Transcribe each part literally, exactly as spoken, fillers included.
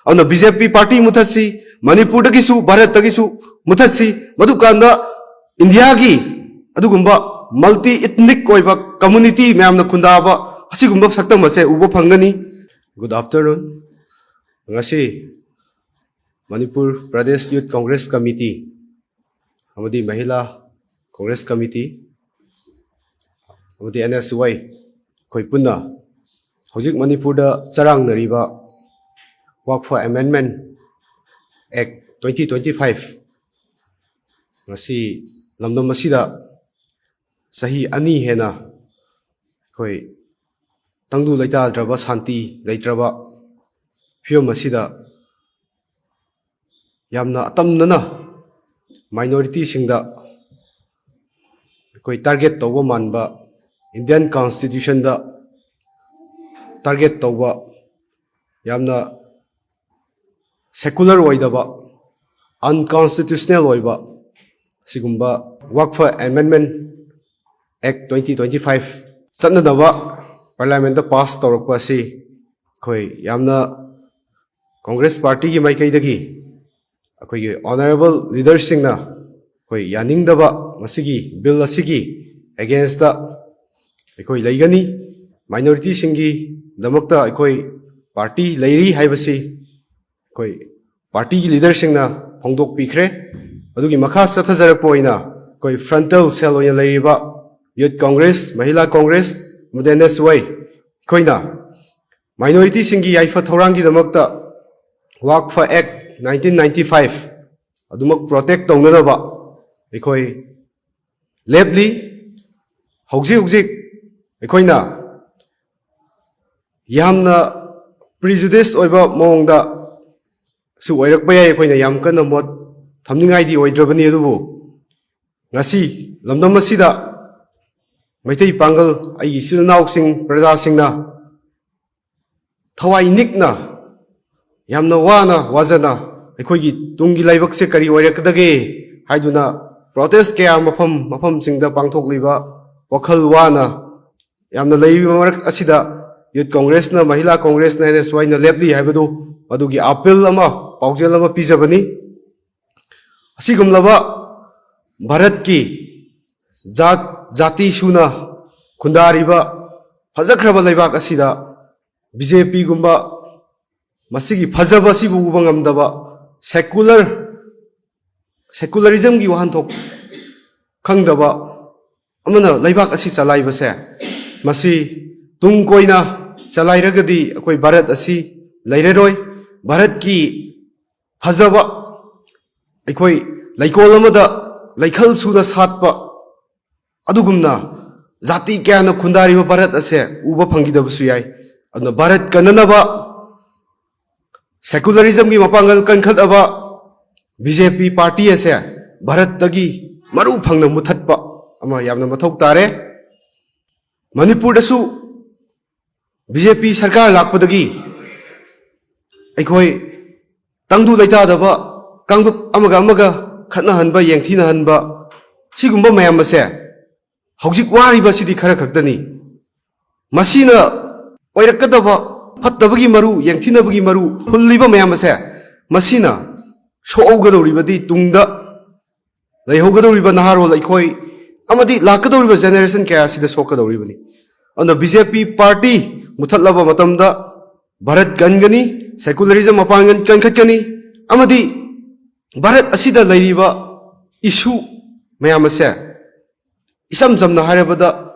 ꯑꯗꯨꯅ B J ꯄꯤ party ꯃꯨꯊꯠꯁꯤ, ꯃꯅꯤꯄꯨꯔꯗꯒꯤꯁꯨ, ꯚꯥꯔꯠꯇꯒꯤꯁꯨ ꯃꯨꯊꯠꯁꯤ, ꯃꯗꯨꯀꯥꯟꯗ ꯏꯟꯗꯤꯌꯥꯒꯤ ꯑꯗꯨꯒꯨꯝꯕ ꯃꯜꯇꯤ ꯏꯊꯅꯤꯛ ꯑꯣꯏꯕ ꯀꯝꯃꯨꯅꯤꯇꯤ ꯃꯌꯥꯝꯅ ꯈꯨꯟꯗꯥꯕ ꯑꯁꯤꯒꯨꯝꯕ ꯁꯛꯇꯝ ꯑꯁꯦ ꯎꯕ ꯐꯪꯒꯅꯤ꯫ Good afternoon꯫ ꯉꯁꯤ ꯃꯅꯤꯄꯨꯔ ꯄ꯭ꯔꯗꯦꯁ ꯌꯨꯠ ꯀꯣꯡꯒ꯭ꯔꯦꯁ ꯀꯃꯤꯇꯤ ꯑꯃꯗꯤ ꯃꯍꯤꯂꯥ ꯀꯣꯡꯒ꯭ꯔꯦꯁ ꯀꯃꯤꯇꯤ ꯑꯃꯗꯤ ꯑꯦꯟ ꯑꯦꯁ ꯋꯥꯏ ꯑꯩꯈꯣꯏ ꯄꯨꯟꯅ ꯍꯧꯖꯤꯛ ꯃꯅꯤꯄꯨꯔꯗ ꯆꯔꯥꯡꯅꯔꯤꯕ Waqf Amendment Act twenty twenty five, ꯉꯁꯤ ꯂꯝꯗꯝ ꯑꯁꯤꯗ ꯆꯍꯤ ꯑꯅꯤ ꯍꯦꯟꯅ ꯑꯩꯈꯣꯏ ꯇꯪꯗꯨ ꯂꯩꯇꯥꯗ꯭ꯔꯕ, ꯁꯥꯟꯇꯤ ꯂꯩꯇ꯭ꯔꯕ ꯐꯤꯕꯝ ꯑꯁꯤꯗ ꯌꯥꯝꯅ ꯑꯇꯝꯅꯅ ꯃꯥꯏꯅꯣꯔꯤꯇꯤꯁꯤꯡꯗ ꯑꯩꯈꯣꯏ ꯇꯥꯔꯒꯦꯠ ꯇꯧꯕ ꯃꯥꯟꯕ, ꯏꯟꯗꯤꯌꯟ ꯀꯣꯟꯁꯇꯤꯇ꯭ꯌꯨꯁꯟꯗ ꯇꯥꯔꯒꯦꯠ ꯇꯧꯕ, ꯌꯥꯝꯅ ꯁꯦꯀꯨꯂꯔ ꯑꯣꯏꯗꯕ, ꯑꯟꯀꯣꯟꯁꯇꯤꯇ꯭ꯌꯨꯁꯅꯦꯜ ꯑꯣꯏꯕ ꯁꯤꯒꯨꯝꯕ Waqf Amendment Act twenty twenty five ꯆꯠꯅꯅꯕ ꯄꯥꯔꯂꯤꯌꯥꯃꯦꯟꯗ ꯄꯥꯁ ꯇꯧꯔꯛꯄ ꯑꯁꯤ ꯑꯩꯈꯣꯏ ꯌꯥꯝꯅ ꯀꯣꯡꯒ꯭ꯔꯦꯁ ꯄꯥꯔꯇꯤꯒꯤ ꯃꯥꯏꯀꯩꯗꯒꯤ ꯑꯩꯈꯣꯏꯒꯤ ꯑꯣꯅꯔꯦꯕꯜ ꯂꯤꯗꯔꯁꯤꯡꯅ ꯑꯩꯈꯣꯏ ꯌꯥꯅꯤꯡꯗꯕ ꯃꯁꯤꯒꯤ ꯕꯤꯜ ꯑꯁꯤꯒꯤ ꯑꯦꯒꯦꯟꯁꯇ ꯑꯩꯈꯣꯏ ꯂꯩꯒꯅꯤ꯫ ꯃꯥꯏꯅꯣꯔꯤꯇꯤꯁꯤꯡꯒꯤꯗꯃꯛꯇ ꯑꯩꯈꯣꯏ ꯄꯥꯔꯇꯤ ꯂꯩꯔꯤ ꯍꯥꯏꯕꯁꯤ ꯑꯩꯈꯣꯏ ꯄꯥꯔꯇꯤꯒꯤ ꯂꯤꯗꯔꯁꯤꯡꯅ ꯐꯣꯡꯗꯣꯛꯄꯤꯈ꯭ꯔꯦ꯫ ꯑꯗꯨꯒꯤ ꯃꯈꯥ ꯆꯠꯊꯖꯔꯛꯄ ꯑꯣꯏꯅ ꯑꯩꯈꯣꯏ ꯐ꯭ꯔꯟꯇꯦꯜ ꯁꯦꯜ ꯑꯣꯏꯅ ꯂꯩꯔꯤꯕ ꯌꯨꯠ ꯀꯣꯡꯒ꯭ꯔꯦꯁ, ꯃꯍꯤꯂꯥ ꯀꯣꯡꯒ꯭ꯔꯦꯁ ꯑꯃꯗꯤ ꯑꯦꯟ ꯑꯦꯁ ꯋꯥꯏ ꯑꯩꯈꯣꯏꯅ ꯃꯥꯏꯅꯣꯔꯤꯇꯤꯁꯤꯡꯒꯤ ꯌꯥꯏꯐ ꯊꯧꯔꯥꯡꯒꯤꯗꯃꯛꯇ Waqf Act nineteen ninety five ꯑꯗꯨꯃꯛ ꯄ꯭ꯔꯣꯇꯦꯛ ꯇꯧꯅꯅꯕ ꯑꯩꯈꯣꯏ ꯂꯦꯞꯂꯤ꯫ ꯍꯧꯖꯤꯛ ꯍꯧꯖꯤꯛ ꯑꯩꯈꯣꯏꯅ ꯌꯥꯝꯅ ꯄ꯭ꯔꯤꯖꯨꯗꯤꯁ ꯑꯣꯏꯕ ꯃꯑꯣꯡꯗꯁꯨ ꯑꯣꯏꯔꯛꯄ ꯌꯥꯏ, ꯑꯩꯈꯣꯏꯅ ꯌꯥꯝ ꯀꯟꯅ ꯃꯣꯠ ꯊꯝꯅꯤꯡꯉꯥꯏꯗꯤ ꯑꯣꯏꯗ꯭ꯔꯕꯅꯤ꯫ ꯑꯗꯨꯕꯨ ꯉꯁꯤ ꯂꯝꯗꯝ ꯑꯁꯤꯗ ꯃꯩꯇꯩ ꯄꯥꯡꯒꯜ, ꯑꯩꯒꯤ ꯏꯆꯤꯜ ꯏꯅꯥꯎꯁꯤꯡ, ꯄ꯭ꯔꯖꯥꯁꯤꯡꯅ ꯊꯋꯥꯏ ꯅꯤꯛꯅ, ꯌꯥꯝꯅ ꯋꯥꯅ ꯋꯥꯖꯅ ꯑꯩꯈꯣꯏꯒꯤ ꯇꯨꯡꯒꯤ ꯂꯥꯏꯕꯛꯁꯦ ꯀꯔꯤ ꯑꯣꯏꯔꯛꯀꯗꯒꯦ ꯍꯥꯏꯗꯨꯅ ꯄ꯭ꯔꯣꯇꯦꯁ ꯀꯌꯥ ꯃꯐꯝ ꯃꯐꯝꯁꯤꯡꯗ ꯄꯥꯡꯊꯣꯛꯂꯤꯕ, ꯋꯥꯈꯜ ꯋꯥꯅ ꯌꯥꯝꯅ ꯂꯩꯔꯤꯕ ꯃꯔꯛ ꯑꯁꯤꯗ ꯌꯨꯠ ꯀꯣꯡꯒ꯭ꯔꯦꯁꯅ, ꯃꯍꯤꯂꯥ ꯀꯣꯡꯒ꯭ꯔꯦꯁꯅ, ꯑꯦꯟ ꯑꯦꯁ ꯋꯥꯏꯅ ꯂꯦꯞꯂꯤ ꯍꯥꯏꯕꯗꯨ ꯃꯗꯨꯒꯤ ꯑꯥꯄꯤꯜ ꯑꯃ, ꯄꯥꯎꯖꯦꯜ ꯑꯃ ꯄꯤꯖꯕꯅꯤ꯫ ꯑꯁꯤꯒꯨꯝꯂꯕ ꯚꯥꯔꯠꯀꯤ ꯖꯥꯠ, ꯖꯥꯇꯤ ꯁꯨꯅ ꯈꯨꯟꯗꯥꯔꯤꯕ ꯐꯖꯈ꯭ꯔꯕ ꯂꯩꯕꯥꯛ ꯑꯁꯤꯗ ꯕꯤ ꯖꯦ ꯄꯤꯒꯨꯝꯕ ꯃꯁꯤꯒꯤ ꯐꯖꯕ ꯑꯁꯤꯕꯨ ꯎꯕ ꯉꯝꯗꯕ, ꯁꯦꯀꯨꯂꯔ, ꯁꯦꯀꯨꯂꯔꯤꯖꯝꯒꯤ ꯋꯥꯍꯟꯊꯣꯛ ꯈꯪꯗꯕ ꯑꯃꯅ ꯂꯩꯕꯥꯛ ꯑꯁꯤ ꯆꯂꯥꯏꯕꯁꯦ, ꯃꯁꯤ ꯇꯨꯡ ꯀꯣꯏꯅ ꯆꯂꯥꯏꯔꯒꯗꯤ ꯑꯩꯈꯣꯏ ꯚꯥꯔꯠ ꯑꯁꯤ ꯂꯩꯔꯔꯣꯏ꯫ ꯚꯥꯔꯠꯀꯤ ꯐꯖꯕ, ꯑꯩꯈꯣꯏ ꯂꯩꯀꯣꯜ ꯑꯃꯗ ꯂꯩꯈꯜ ꯁꯨꯅ ꯁꯥꯠꯄ ꯑꯗꯨꯒꯨꯝꯅ ꯖꯥꯇꯤ ꯀꯌꯥꯅ ꯈꯨꯟꯗꯥꯔꯤꯕ ꯚꯥꯔꯠ ꯑꯁꯦ ꯎꯕ ꯐꯪꯈꯤꯗꯕꯁꯨ ꯌꯥꯏ꯫ ꯑꯗꯨꯅ ꯚꯥꯔꯠ ꯀꯟꯅꯅꯕ, ꯁꯦꯀꯨꯂꯔꯤꯖꯝꯒꯤ ꯃꯄꯥꯡꯒꯜ ꯀꯟꯈꯠꯅꯕ ꯕꯤ ꯖꯦ ꯄꯤ ꯄꯥꯔꯇꯤ ꯑꯁꯦ ꯚꯥꯔꯠꯇꯒꯤ ꯃꯔꯨ ꯐꯪꯅ ꯃꯨꯊꯠꯄ ꯑꯃ ꯌꯥꯝꯅ ꯃꯊꯧ ꯇꯥꯔꯦ꯫ ꯃꯅꯤꯄꯨꯔꯗꯁꯨ ꯕꯤ ꯖꯦ ꯄꯤ ꯁꯔꯀꯥꯔ ꯂꯥꯛꯄꯗꯒꯤ ꯑꯩꯈꯣꯏ ꯇꯪꯗꯨ ꯂꯩꯇꯥꯗꯕ, ꯀꯥꯡꯂꯨꯞ ꯑꯃꯒ ꯑꯃꯒ ꯈꯠꯅꯍꯟꯕ, ꯌꯦꯡꯊꯤꯅꯍꯟꯕ, ꯁꯤꯒꯨꯝꯕ ꯃꯌꯥꯝ ꯑꯁꯦ ꯍꯧꯖꯤꯛ ꯋꯥꯔꯤꯕ ꯑꯁꯤꯗꯤ ꯈꯔ ꯈꯛꯇꯅꯤ꯫ ꯃꯁꯤꯅ ꯑꯣꯏꯔꯛꯀꯗꯕ ꯐꯠꯇꯕꯒꯤ ꯃꯔꯨ, ꯌꯦꯡꯊꯤꯅꯕꯒꯤ ꯃꯔꯨ ꯍꯨꯜꯂꯤꯕ ꯃꯌꯥꯝ ꯑꯁꯦ, ꯃꯁꯤꯅ ꯁꯣꯛꯍꯧꯒꯗꯧꯔꯤꯕꯗꯤ ꯇꯨꯡꯗ ꯂꯩꯍꯧꯒꯗꯧꯔꯤꯕ ꯅꯍꯥꯔꯣꯜ ꯑꯩꯈꯣꯏ ꯑꯃꯗꯤ ꯂꯥꯛꯀꯗꯧꯔꯤꯕ ꯖꯦꯅꯦꯔꯦꯁꯟ ꯀꯌꯥ ꯑꯁꯤꯗ ꯁꯣꯛꯀꯗꯧꯔꯤꯕꯅꯤ꯫ ꯑꯗꯨꯅ ꯕꯤ ꯖꯦ ꯄꯤ ꯄꯥꯔꯇꯤ ꯃꯨꯊꯠꯂꯕ ꯃꯇꯝꯗ ꯚꯥꯔꯠ ꯀꯟꯒꯅꯤ, ꯁꯦꯀꯨꯂꯔꯤꯖꯝ ꯃꯄꯥꯡꯒꯜ ꯀꯟꯈꯠꯀꯅꯤ ꯑꯃꯗꯤ ꯚꯥꯔꯠ ꯑꯁꯤꯗ ꯂꯩꯔꯤꯕ ꯏꯁꯨ ꯃꯌꯥꯝ ꯑꯁꯦ, ꯏꯆꯝ ꯆꯝꯅ ꯍꯥꯏꯔꯕꯗ,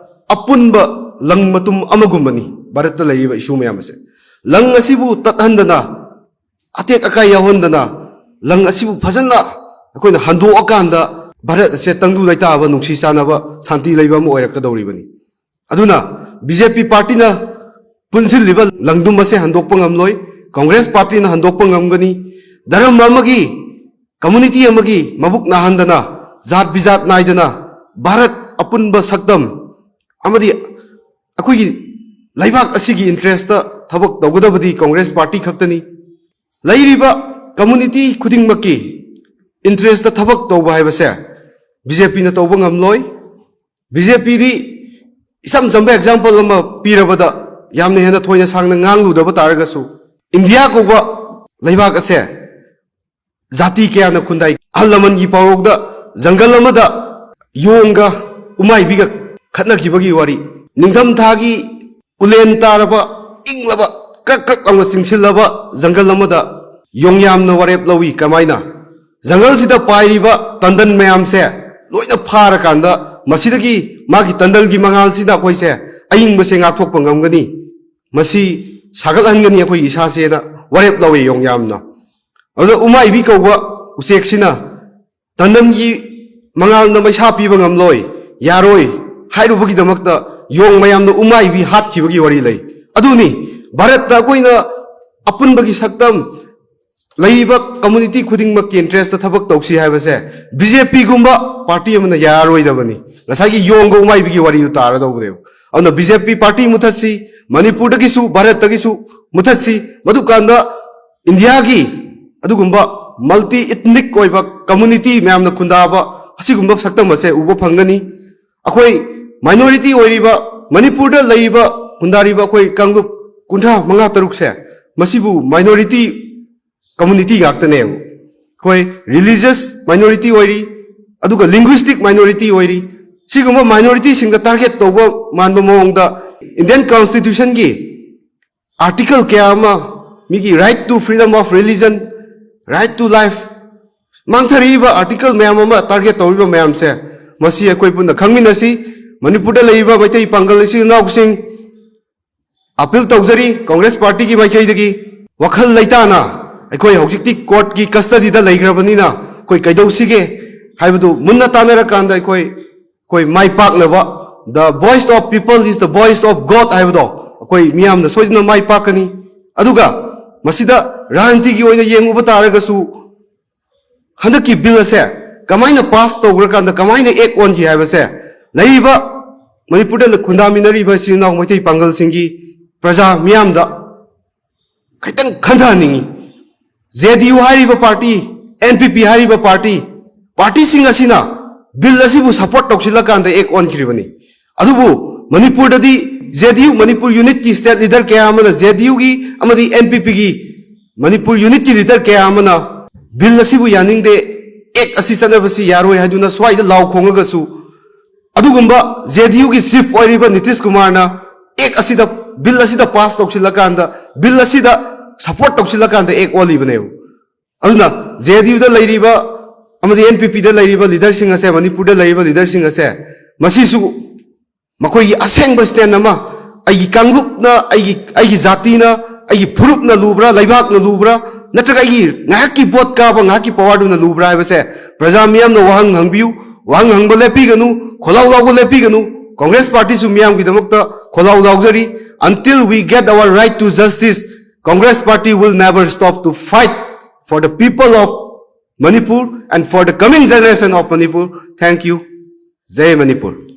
ꯑꯄꯨꯟꯕ ꯂꯪ ꯃꯇꯨꯝ ꯑꯃꯒꯨꯝꯕꯅꯤ ꯚꯥꯔꯠꯇ ꯂꯩꯔꯤꯕ ꯏꯁꯨ ꯃꯌꯥꯝ ꯑꯁꯦ꯫ ꯂꯪ ꯑꯁꯤꯕꯨ ꯇꯠꯍꯟꯗꯅ, ꯑꯇꯦꯛ ꯑꯀꯥꯏ ꯌꯥꯎꯍꯟꯗꯅ, ꯂꯪ ꯑꯁꯤꯕꯨ ꯐꯖꯅ ꯑꯩꯈꯣꯏꯅ ꯍꯟꯗꯣꯛꯑꯀꯥꯟꯗ ꯚꯥꯔꯠ ꯑꯁꯦ ꯇꯪꯗꯨ ꯂꯩꯇꯥꯕ, ꯅꯨꯡꯁꯤ ꯆꯥꯟꯅꯕ, ꯁꯥꯟꯇꯤ ꯂꯩꯕ ꯑꯃ ꯑꯣꯏꯔꯛꯀꯗꯧꯔꯤꯕꯅꯤ꯫ ꯑꯗꯨꯅ ꯕꯤ ꯖꯦ ꯄꯤ ꯄꯥꯔꯇꯤꯅ ꯄꯨꯟꯁꯤꯜꯂꯤꯕ ꯂꯪꯗꯨꯝ ꯑꯁꯦ ꯍꯟꯗꯣꯛꯄ ꯉꯝꯂꯣꯏ, ꯀꯣꯡꯒ꯭ꯔꯦꯁ ꯄꯥꯔꯇꯤꯅ ꯍꯟꯗꯣꯛꯄ ꯉꯝꯒꯅꯤ꯫ ꯙꯔꯃ ꯑꯃꯒꯤ, ꯀꯝꯃꯨꯅꯤꯇꯤ ꯑꯃꯒꯤ ꯃꯕꯨꯛ ꯅꯥꯍꯟꯗꯅ, ꯖꯥꯠ ꯕꯤꯖꯥꯠ ꯅꯥꯏꯗꯅ, ꯚꯥꯔꯠ ꯑꯄꯨꯟꯕ ꯁꯛꯇꯝ ꯑꯃꯗꯤ ꯑꯩꯈꯣꯏꯒꯤ ꯂꯩꯕꯥꯛ ꯑꯁꯤꯒꯤ ꯏꯟꯇꯔꯦꯁꯇ ꯊꯕꯛ ꯇꯧꯒꯗꯕꯗꯤ ꯀꯣꯡꯒ꯭ꯔꯦꯁ ꯄꯥꯔꯇꯤ ꯈꯛꯇꯅꯤ꯫ ꯂꯩꯔꯤꯕ ꯀꯝꯃꯨꯅꯤꯇꯤ ꯈꯨꯗꯤꯡꯃꯛꯀꯤ ꯏꯟꯇꯔꯦꯁꯇ ꯊꯕꯛ ꯇꯧꯕ ꯍꯥꯏꯕꯁꯦ ꯕꯤ ꯖꯦ ꯄꯤꯅ ꯇꯧꯕ ꯉꯝꯂꯣꯏ꯫ ꯕꯤ ꯖꯦ ꯄꯤꯗꯤ ꯏꯆꯝ ꯆꯝꯕ ꯑꯦꯛꯖꯥꯝꯄꯜ ꯑꯃ ꯄꯤꯔꯕꯗ, ꯌꯥꯝꯅ ꯍꯦꯟꯅ ꯊꯣꯏꯅ ꯁꯥꯡꯅ ꯉꯥꯡꯂꯨꯗꯕ ꯇꯥꯔꯒꯁꯨ, ꯏꯟꯗꯤꯌꯥ ꯀꯧꯕ ꯂꯩꯕꯥꯛ ꯑꯁꯦ ꯖꯥꯇꯤ ꯀꯌꯥꯅ ꯈꯨꯟꯗꯥꯏ꯫ ꯑꯍꯜ ꯂꯃꯟꯒꯤ ꯄꯥꯎꯔꯧꯗ ꯖꯪꯒꯜ ꯑꯃꯗ ꯌꯣꯡꯒ ꯎꯃꯥꯏꯕꯤꯒ ꯈꯠꯅꯈꯤꯕꯒꯤ ꯋꯥꯔꯤ, ꯅꯤꯡꯊꯝꯊꯥꯒꯤ ꯎꯂꯦꯟ ꯇꯥꯔꯕ, ꯏꯪꯂꯕ, ꯀ꯭ꯔꯛ ꯀ꯭ꯔꯛ ꯂꯥꯎꯅ ꯆꯤꯡꯁꯤꯜꯂꯕ ꯖꯪꯒꯜ ꯑꯃꯗ ꯌꯣꯡꯌꯥꯝꯅ ꯋꯥꯔꯦꯞ ꯂꯧꯏ꯫ ꯀꯃꯥꯏꯅ? ꯖꯪꯒꯜꯁꯤꯗ ꯄꯥꯏꯔꯤꯕ ꯇꯟꯗꯟ ꯃꯌꯥꯝꯁꯦ ꯂꯣꯏꯅ ꯐꯥꯔꯀꯥꯟꯗ ꯃꯁꯤꯗꯒꯤ ꯃꯥꯒꯤ ꯇꯟꯗꯜꯒꯤ ꯃꯉꯥꯜꯁꯤꯅ ꯑꯩꯈꯣꯏꯁꯦ ꯑꯏꯪꯕꯁꯦ ꯉꯥꯛꯊꯣꯛꯄ ꯉꯝꯒꯅꯤ, ꯃꯁꯤ ꯁꯥꯒꯠꯍꯟꯒꯅꯤ ꯑꯩꯈꯣꯏꯒꯤ ꯏꯁꯥꯁꯦꯅ ꯋꯥꯔꯦꯞ ꯂꯧꯏ ꯌꯣꯡꯌꯥꯝꯅ꯫ ꯑꯗꯨꯗ ꯎꯃꯥꯏꯕꯤ ꯀꯧꯕ ꯎꯆꯦꯛꯁꯤꯅ ꯇꯟꯗꯟꯒꯤ ꯃꯉꯥꯜꯅ ꯃꯩꯁꯥ ꯄꯤꯕ ꯉꯝꯂꯣꯏ, ꯌꯥꯔꯣꯏ ꯍꯥꯏꯔꯨꯕꯒꯤꯗꯃꯛꯇ ꯌꯣꯡ ꯃꯌꯥꯝꯅ ꯎꯃꯥꯏꯕꯤ ꯍꯥꯠꯈꯤꯕꯒꯤ ꯋꯥꯔꯤ ꯂꯩ꯫ ꯑꯗꯨꯅꯤ ꯚꯥꯔꯠꯇ ꯑꯩꯈꯣꯏꯅ ꯑꯄꯨꯟꯕꯒꯤ ꯁꯛꯇꯝ, ꯂꯩꯔꯤꯕ community ꯈꯨꯗꯤꯡꯃꯛꯀꯤ interest ꯊꯕꯛ ꯇꯧꯁꯤ ꯍꯥꯏꯕꯁꯦ ꯕꯤꯖꯦꯄꯤꯒꯨꯝꯕ party ꯑꯃꯅ ꯌꯥꯔꯣꯏꯗꯕꯅꯤ꯫ ꯉꯁꯥꯏꯒꯤ ꯌꯣꯡꯒ ꯎꯃꯥꯏꯕꯤꯒꯤ ꯋꯥꯔꯤꯗꯨ ꯇꯥꯔꯗꯧꯕꯅꯦꯕ꯫ ꯑꯗꯨꯅ ꯕꯤꯖꯦꯄꯤ party ꯃꯨꯊꯠꯁꯤ, ꯃꯅꯤꯄꯨꯔꯗꯒꯤꯁꯨ ꯚꯥꯔꯠꯇꯒꯤꯁꯨ ꯃꯨꯊꯠꯁꯤ꯫ ꯃꯗꯨꯀꯥꯟꯗ ꯏꯟꯗꯤꯌꯥꯒꯤ ꯑꯗꯨꯒꯨꯝꯕ multi ethnic ꯑꯣꯏꯕ community ꯃꯌꯥꯝꯅ ꯈꯨꯟꯗꯥꯕ ꯑꯁꯤꯒꯨꯝꯕ ꯁꯛꯇꯝ ꯑꯁꯦ ꯎꯕ ꯐꯪꯒꯅꯤ꯫ ꯑꯩꯈꯣꯏ minority ꯑꯣꯏꯔꯤꯕ, ꯃꯅꯤꯄꯨꯔꯗ ꯂꯩꯔꯤꯕ, ꯈꯨꯟꯗꯥꯔꯤꯕ ꯑꯩꯈꯣꯏ ꯀꯥꯡꯂꯨꯞ ꯀꯨꯟꯊ꯭ꯔꯥ ꯃꯉꯥ ꯇꯔꯨꯛꯁꯦ, ꯃꯁꯤꯕꯨ minority community ꯉꯥꯛꯇꯅꯦꯕ꯫ ꯑꯩꯈꯣꯏ religious minority ꯑꯣꯏꯔꯤ, ꯑꯗꯨꯒ linguistic minority ꯑꯣꯏꯔꯤ꯫ ꯁꯤꯒꯨꯝꯕ minority ꯁꯤꯡꯗ target ꯇꯧꯕ ꯃꯥꯟꯕ ꯃꯑꯣꯡꯗ Indian Constitution ꯒꯤ article ꯀꯌꯥ ꯑꯃ, ꯃꯤꯒꯤ right to freedom of religion, right to life, ꯃꯥꯡꯊꯔꯛꯏꯕ article ꯃꯌꯥꯝ ꯑꯃ target ꯇꯧꯔꯤꯕ ꯃꯌꯥꯝꯁꯦ, ꯃꯁꯤ ꯑꯩꯈꯣꯏ ꯄꯨꯟꯅ ꯈꯪꯃꯤꯟꯅꯁꯤ꯫ ꯃꯅꯤꯄꯨꯔꯗ ꯂꯩꯔꯤꯕ ꯃꯩꯇꯩ ꯄꯥꯡꯒꯜ ꯏꯆꯤꯜ ꯏꯅꯥꯎꯁꯤꯡ, appeal ꯇꯧꯖꯔꯤ Congress party ꯒꯤ ꯃꯥꯏꯀꯩꯗꯒꯤ, ꯋꯥꯈꯜ ꯂꯩꯇꯥꯅ ꯑꯩꯈꯣꯏ ꯍꯧꯖꯤꯛꯇꯤ court ꯀꯤ custody ꯗ ꯂꯩꯈ꯭ꯔꯕꯅꯤꯅ ꯑꯩꯈꯣꯏ ꯀꯩꯗꯧꯁꯤꯒꯦ ꯍꯥꯏꯕꯗꯨ ꯃꯨꯟꯅ ꯇꯥꯟꯅꯔꯀꯥꯟꯗ ꯑꯩꯈꯣꯏ, ꯑꯩꯈꯣꯏ ꯃꯥꯏ ꯄꯥꯛꯅꯕ, "The voice of people is the voice of God" ꯍꯥꯏꯕꯗꯣ ꯑꯩꯈꯣꯏ ꯃꯤꯌꯥꯝꯅ ꯁꯣꯏꯗꯅ ꯃꯥꯏ ꯄꯥꯛꯀꯅꯤ꯫ ꯑꯗꯨꯒ ꯃꯁꯤꯗ ꯔꯥꯖꯅꯤꯇꯤꯒꯤ ꯑꯣꯏꯅ ꯌꯦꯡꯉꯨꯕ ꯇꯥꯔꯒꯁꯨ, ꯍꯟꯗꯛꯀꯤ bill ꯑꯁꯦ ꯀꯃꯥꯏꯅ pass ꯇꯧꯈ꯭ꯔꯀꯥꯟꯗ ꯀꯃꯥꯏꯅ act ꯑꯣꯟꯈꯤ ꯍꯥꯏꯕꯁꯦ, ꯂꯩꯔꯤꯕ ꯃꯅꯤꯄꯨꯔꯗ ꯈꯨꯟꯗꯥꯃꯤꯟꯅꯔꯤꯕ ꯏꯆꯤꯜ ꯏꯅꯥꯎ ꯃꯩꯇꯩ ꯄꯥꯡꯒꯜꯁꯤꯡꯒꯤ, ꯄ꯭ꯔꯖꯥ ꯃꯤꯌꯥꯝꯗ ꯈꯤꯇꯪ ꯈꯟꯊꯍꯟꯅꯤꯡꯉꯤ꯫ J D U ꯍꯥꯏꯔꯤꯕ party, N P P ꯍꯥꯏꯔꯤꯕ party, party ꯁꯤꯡ ꯑꯁꯤꯅ bill ꯑꯁꯤꯕꯨ support ꯇꯧꯁꯤꯜꯂꯀꯥꯟꯗ act ꯑꯣꯟꯈ꯭ꯔꯤꯕꯅꯤ꯫ ꯑꯗꯨꯕꯨ ꯃꯅꯤꯄꯨꯔꯗꯗꯤ J D U Manipur unit ꯀꯤ state leader ꯀꯌꯥ ꯑꯃꯅ J D U ꯒꯤ ꯑꯃꯗꯤ N P P ꯒꯤ ꯃꯅꯤꯄꯨꯔ ꯌꯨꯅꯤꯠꯀꯤ ꯂꯤꯗꯔ ꯀꯌꯥ ꯑꯃꯅ ꯕꯤꯜ ꯑꯁꯤꯕꯨ ꯌꯥꯅꯤꯡꯗꯦ, ꯑꯦꯛ ꯑꯁꯤ ꯆꯠꯅꯕꯁꯤ ꯌꯥꯔꯣꯏ ꯍꯥꯏꯗꯨꯅ ꯁ꯭ꯋꯥꯏꯗ ꯂꯥꯎ ꯈꯣꯡꯉꯒꯁꯨ, ꯑꯗꯨꯒꯨꯝꯕ ꯖꯦ ꯗꯤ ꯌꯨꯒꯤ ꯆꯤꯐ ꯑꯣꯏꯔꯤꯕ ꯅꯤꯇꯤꯁ ꯀꯨꯃꯥꯔꯅ ꯑꯦꯛ ꯑꯁꯤꯗ, ꯕꯤꯜ ꯑꯁꯤꯗ ꯄꯥꯁ ꯇꯧꯁꯤꯜꯂꯀꯥꯟꯗ, ꯕꯤꯜ ꯑꯁꯤꯗ ꯁꯄꯣꯔꯠ ꯇꯧꯁꯤꯜꯂꯀꯥꯟꯗ ꯑꯦꯛ ꯑꯣꯜꯂꯤꯕꯅꯦꯕ꯫ ꯑꯗꯨꯅ ꯖꯦ ꯗꯤ ꯌꯨꯗ ꯂꯩꯔꯤꯕ ꯑꯃꯗꯤ ꯑꯦꯟ ꯄꯤ ꯄꯤꯗ ꯂꯩꯔꯤꯕ ꯂꯤꯗꯔꯁꯤꯡ ꯑꯁꯦ, ꯃꯅꯤꯄꯨꯔꯗ ꯂꯩꯔꯤꯕ ꯂꯤꯗꯔꯁꯤꯡ ꯑꯁꯦ, ꯃꯁꯤꯁꯨ ꯃꯈꯣꯏꯒꯤ ꯑꯁꯦꯡꯕ ꯁ꯭ꯇꯦꯟ ꯑꯃ, ꯑꯩꯒꯤ ꯀꯥꯡꯂꯨꯞꯅ, ꯑꯩꯒꯤ, ꯑꯩꯒꯤ ꯖꯥꯇꯤꯅ, ꯑꯩꯒꯤ ꯐꯨꯔꯨꯞꯅ ꯂꯨꯕ꯭ꯔꯥ, ꯂꯩꯕꯥꯛꯅ ꯂꯨꯕ꯭ꯔꯥ, ꯅꯠꯇ꯭ꯔꯒ ꯑꯩꯒꯤ ꯉꯥꯏꯍꯥꯛꯀꯤ ꯚꯣꯠ ꯀꯥꯕ, ꯉꯥꯏꯍꯥꯛꯀꯤ ꯄꯋꯥꯔꯗꯨꯅ ꯂꯨꯕ꯭ꯔꯥ ꯍꯥꯏꯕꯁꯦ ꯄ꯭ꯔꯖꯥ ꯃꯤꯌꯥꯝꯅ ꯋꯥꯍꯪ ꯍꯪꯕꯤꯌꯨ, ꯋꯥꯍꯪ ꯍꯪꯕ ꯂꯦꯞꯄꯤꯒꯅꯨ, ꯈꯣꯜꯂꯥꯎ ꯂꯥꯎꯕ ꯂꯦꯞꯄꯤꯒꯅꯨ꯫ ꯀꯣꯡꯒ꯭ꯔꯦꯁ ꯄꯥꯔꯇꯤꯁꯨ ꯃꯤꯌꯥꯝꯒꯤꯗꯃꯛꯇ ꯈꯣꯜꯂꯥꯎ ꯂꯥꯎꯖꯔꯤ꯫ Until we get our right to justice, Congress party will never stop to fight for the people of Manipur and for the coming generation of Manipur. Thank you. ꯖꯩ Manipur.